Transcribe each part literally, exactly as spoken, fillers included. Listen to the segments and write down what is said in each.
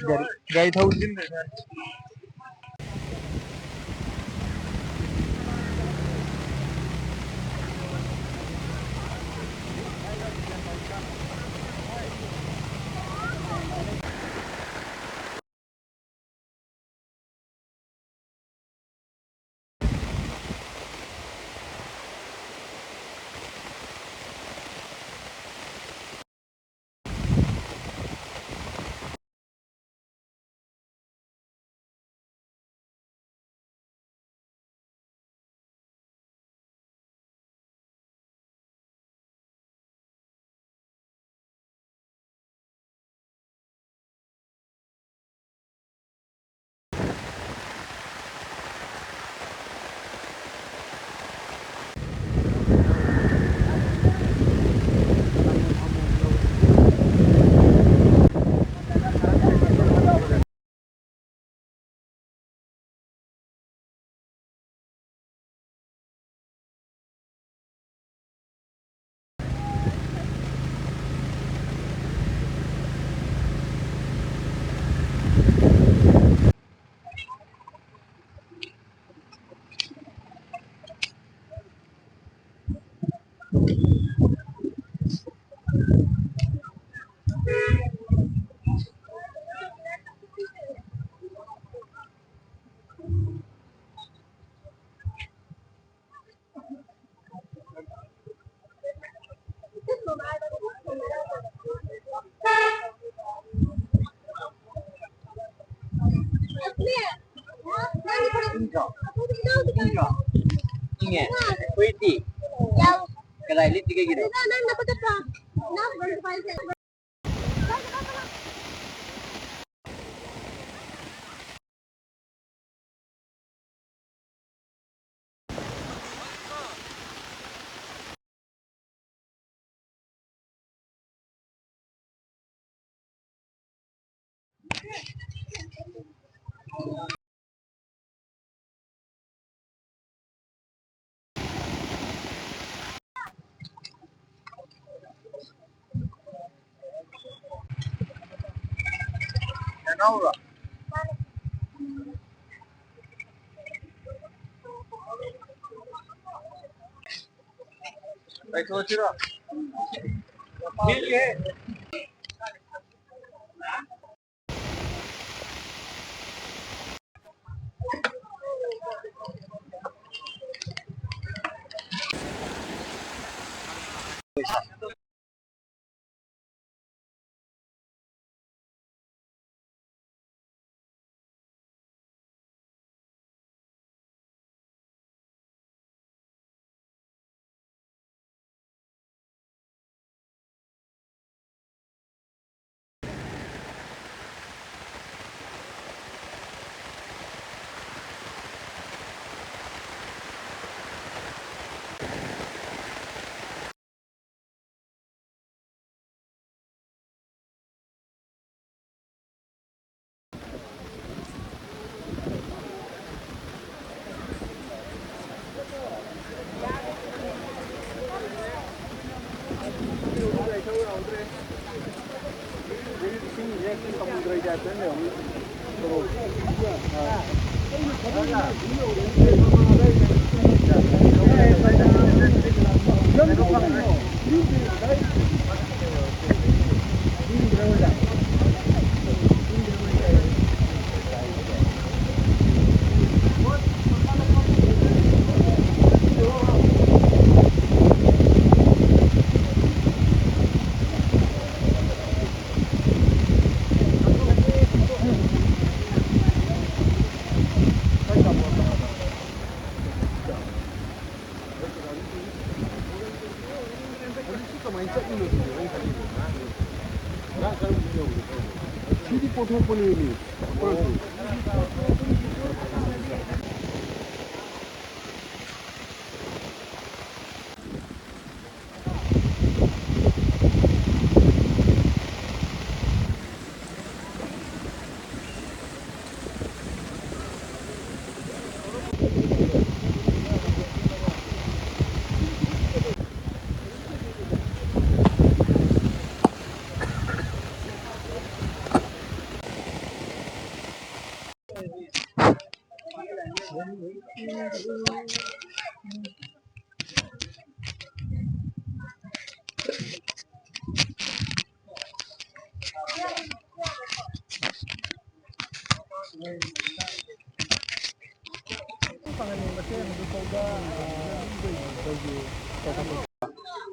ꯒꯥꯔꯤ, ꯒꯥꯔꯤ ꯊꯧꯖꯤꯟꯗꯣꯏꯅꯦ꯫ ꯏꯪꯉꯦ꯫ ꯐꯨꯔꯤꯠꯇꯤ? ꯀꯗꯥꯏ ꯂꯤꯠꯇꯤ ꯀꯩꯒꯤꯅꯣ? ꯀꯥꯏꯊꯣꯛꯑꯁꯤꯔꯣ? ꯁꯤꯗꯤ ꯄꯣꯠꯊꯣꯛꯄꯅꯦꯃꯤ꯫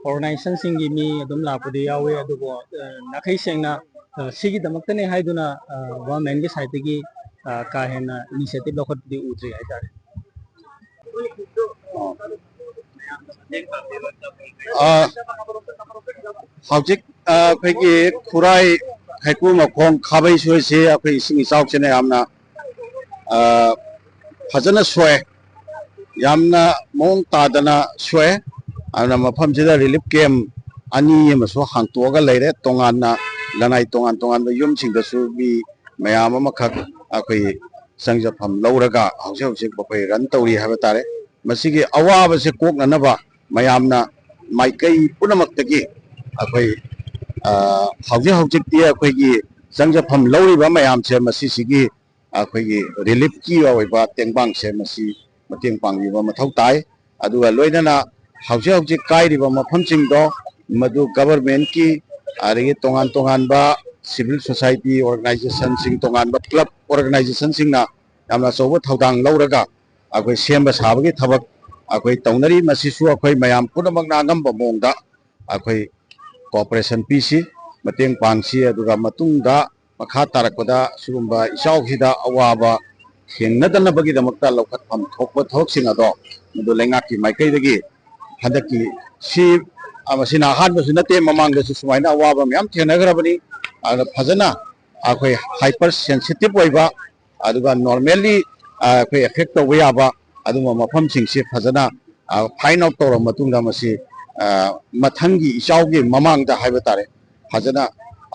ꯑꯣꯔꯒꯅꯥꯏꯖꯦꯁꯟꯁꯤꯡꯒꯤ ꯃꯤ ꯑꯗꯨꯝ ꯂꯥꯛꯄꯗꯤ ꯌꯥꯎꯋꯤ, ꯑꯗꯨꯕꯨ, ꯑ, ꯅꯥꯈꯩ ꯁꯦꯡꯅ, ꯑ, ꯁꯤꯒꯤꯗꯃꯛꯇꯅꯦ ꯍꯥꯏꯗꯨꯅ, ꯑ, ꯒꯚꯔꯟꯃꯦꯟꯒꯤ ꯁꯥꯏꯠꯇꯒꯤ, ꯑ, ꯀꯥ ꯍꯦꯟꯅ ꯏꯅꯤꯁꯤꯌꯦꯇꯤꯚ ꯂꯧꯈꯠꯄꯗꯤ ꯎꯗ꯭ꯔꯤ ꯍꯥꯏꯇꯥꯔꯦ꯫ ꯑ, ꯍꯧꯖꯤꯛ, ꯑ, ꯑꯩꯈꯣꯏꯒꯤ ꯈꯨꯔꯥꯏ ꯍꯩꯀꯨ ꯃꯈꯣꯡ ꯈꯥꯕꯩ ꯁꯣꯏꯁꯤ ꯑꯩꯈꯣꯏ ꯏꯁꯤꯡ ꯏꯆꯥꯎꯁꯤꯅ ꯌꯥꯝꯅ, ꯑ, ꯐꯖꯅ ꯁꯣꯛꯑꯦ, ꯌꯥꯝꯅ ꯃꯑꯣꯡ ꯇꯥꯗꯅ ꯁꯣꯛꯑꯦ꯫ ꯑꯗꯨꯅ ꯃꯐꯝꯁꯤꯗ ꯔꯤꯂꯤꯐ ꯀꯦꯝ ꯑꯅꯤ ꯑꯃꯁꯨ ꯍꯥꯡꯇꯣꯛꯑꯒ ꯂꯩꯔꯦ꯫ ꯇꯣꯉꯥꯟꯅ ꯂꯅꯥꯏ ꯇꯣꯉꯥꯟ ꯇꯣꯉꯥꯟꯕ ꯌꯨꯝꯁꯤꯡꯗꯁꯨ ꯃꯤ ꯃꯌꯥꯝ ꯑꯃꯈꯛ ꯑꯩꯈꯣꯏ ꯆꯪꯖꯐꯝ ꯂꯧꯔꯒ ꯍꯧꯖꯤꯛ ꯍꯧꯖꯤꯛ ꯃꯈꯣꯏ ꯔꯟ ꯇꯧꯔꯤ ꯍꯥꯏꯕ ꯇꯥꯔꯦ꯫ ꯃꯁꯤꯒꯤ ꯑꯋꯥꯕꯁꯦ ꯀꯣꯛꯅꯅꯕ ꯃꯌꯥꯝꯅ ꯃꯥꯏꯀꯩ ꯄꯨꯝꯅꯃꯛꯇꯒꯤ ꯑꯩꯈꯣꯏ, ꯑ, ꯍꯧꯖꯤꯛ ꯍꯧꯖꯤꯛꯇꯤ ꯑꯩꯈꯣꯏꯒꯤ ꯆꯪꯖꯐꯝ ꯂꯧꯔꯤꯕ ꯃꯌꯥꯝꯁꯦ ꯃꯁꯤꯁꯤꯒꯤ ꯑꯩꯈꯣꯏꯒꯤ ꯔꯤꯂꯤꯐꯀꯤ ꯑꯣꯏꯕ ꯇꯦꯡꯕꯥꯡꯁꯦ ꯃꯁꯤ ꯃꯇꯦꯡ ꯄꯥꯡꯕꯤꯕ ꯃꯊꯧ ꯇꯥꯏ꯫ ꯑꯗꯨꯒ ꯂꯣꯏꯅꯅ ꯍꯧꯖꯤꯛ ꯍꯧꯖꯤꯛ ꯀꯥꯏꯔꯤꯕ ꯃꯐꯝꯁꯤꯡꯗꯣ ꯃꯗꯨ ꯒꯚꯔꯟꯃꯦꯟꯠꯀꯤ, ꯑꯗꯒꯤ ꯇꯣꯉꯥꯟ ꯇꯣꯉꯥꯟꯕ ꯁꯤꯚꯤꯜ ꯁꯣꯁꯥꯏꯇꯤ ꯑꯣꯔꯒꯅꯥꯏꯖꯦꯁꯟꯁꯤꯡ, ꯇꯣꯉꯥꯟꯕ ꯀ꯭ꯂꯕ ꯑꯣꯔꯒꯅꯥꯏꯖꯦꯁꯟꯁꯤꯡꯅ ꯌꯥꯝꯅ ꯑꯆꯧꯕ ꯊꯧꯗꯥꯡ ꯂꯧꯔꯒ ꯑꯩꯈꯣꯏ ꯁꯦꯝꯕ ꯁꯥꯕꯒꯤ ꯊꯕꯛ ꯑꯩꯈꯣꯏ ꯇꯧꯅꯔꯤ꯫ ꯃꯁꯤꯁꯨ ꯑꯩꯈꯣꯏ ꯃꯌꯥꯝ ꯄꯨꯝꯅꯃꯛꯅ ꯑꯉꯝꯕ ꯃꯑꯣꯡꯗ ꯑꯩꯈꯣꯏ ꯀꯣꯑꯣꯄꯔꯦꯁꯟ ꯄꯤꯁꯤ, ꯃꯇꯦꯡ ꯄꯥꯡꯁꯤ, ꯑꯗꯨꯒ ꯃꯇꯨꯡꯗ ꯃꯈꯥ ꯇꯥꯔꯛꯄꯗ ꯁꯤꯒꯨꯝꯕ ꯏꯆꯥꯎꯁꯤꯗ ꯑꯋꯥꯕ ꯊꯦꯡꯅꯗꯅꯕꯒꯤꯗꯃꯛꯇ ꯂꯧꯈꯠꯐꯝ ꯊꯣꯛꯄ ꯊꯕꯛꯁꯤꯡ ꯑꯗꯣ ꯃꯗꯨ ꯂꯩꯉꯥꯛꯀꯤ ꯃꯥꯏꯀꯩꯗꯒꯤ ꯍꯟꯗꯛꯀꯤ ꯁꯤ, ꯑ, ꯃꯁꯤꯅ ꯑꯍꯥꯟꯕꯁꯨ ꯅꯠꯇꯦ, ꯃꯃꯥꯡꯗꯁꯨ ꯁꯨꯃꯥꯏꯅ ꯑꯋꯥꯕ ꯃꯌꯥꯝ ꯊꯦꯡꯅꯈ꯭ꯔꯕꯅꯤ꯫ ꯑꯗꯨꯅ ꯐꯖꯅ ꯑꯩꯈꯣꯏ ꯍꯥꯏꯄꯔ ꯁꯦꯟꯁꯤꯇꯤꯞ ꯑꯣꯏꯕ, ꯑꯗꯨꯒ ꯅꯣꯔꯃꯦꯜꯂꯤ, ꯑ, ꯑꯩꯈꯣꯏ ꯑꯦꯐꯦꯛ ꯇꯧꯕ ꯌꯥꯕ ꯑꯗꯨꯒꯨꯝꯕ ꯃꯐꯝꯁꯤꯡꯁꯤ ꯐꯖꯅ, ꯑ, ꯐꯥꯏꯟ ꯑꯥꯎꯠ ꯇꯧꯔꯕ ꯃꯇꯨꯡꯗ ꯃꯁꯤ, ꯑ, ꯃꯊꯪꯒꯤ ꯏꯆꯥꯎꯒꯤ ꯃꯃꯥꯡꯗ ꯍꯥꯏꯕ ꯇꯥꯔꯦ, ꯐꯖꯅ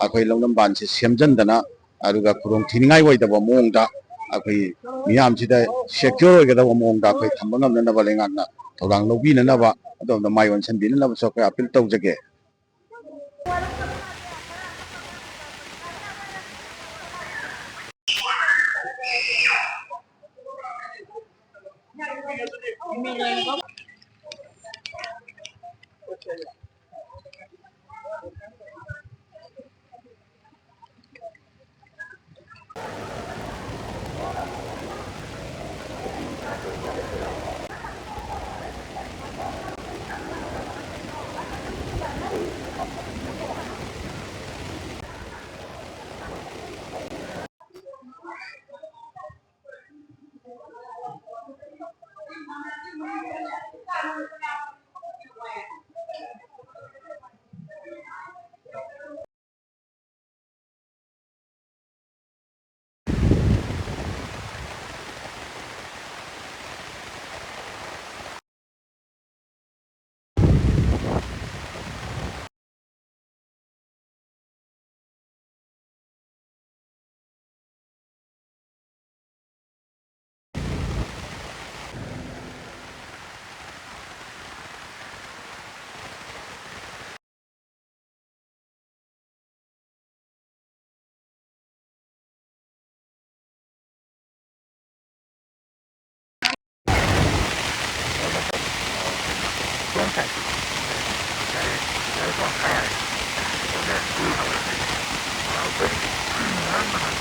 ꯑꯩꯈꯣꯏ ꯂꯧꯅꯝꯕꯥꯟꯁꯤ ꯁꯦꯝꯖꯤꯟꯗꯅ, ꯑꯗꯨꯒ ꯈꯨꯗꯣꯡ ꯊꯤꯅꯤꯡꯉꯥꯏ ꯑꯣꯏꯗꯕ ꯃꯑꯣꯡꯗ ꯑꯩꯈꯣꯏ ꯃꯤꯌꯥꯝꯁꯤꯗ ꯁꯦꯀ꯭ꯌꯣꯔ ꯑꯣꯏꯒꯗꯕ ꯃꯑꯣꯡꯗ ꯑꯩꯈꯣꯏ ꯊꯝꯕ ꯉꯝꯅꯅꯕ ꯂꯩꯉꯥꯛꯅ ꯊꯧꯗꯥꯡ ꯂꯧꯕꯤꯅꯅꯕ, ꯑꯗꯣꯝꯗ ꯃꯥꯏ ꯑꯣꯟꯁꯤꯟꯕꯤꯅꯅꯕꯁꯨ ꯑꯩꯈꯣꯏ ꯑꯄꯤꯜ ꯇꯧꯖꯒꯦ꯫ ꯌꯥꯔꯦ, ꯌꯥꯔꯦꯀꯣ꯫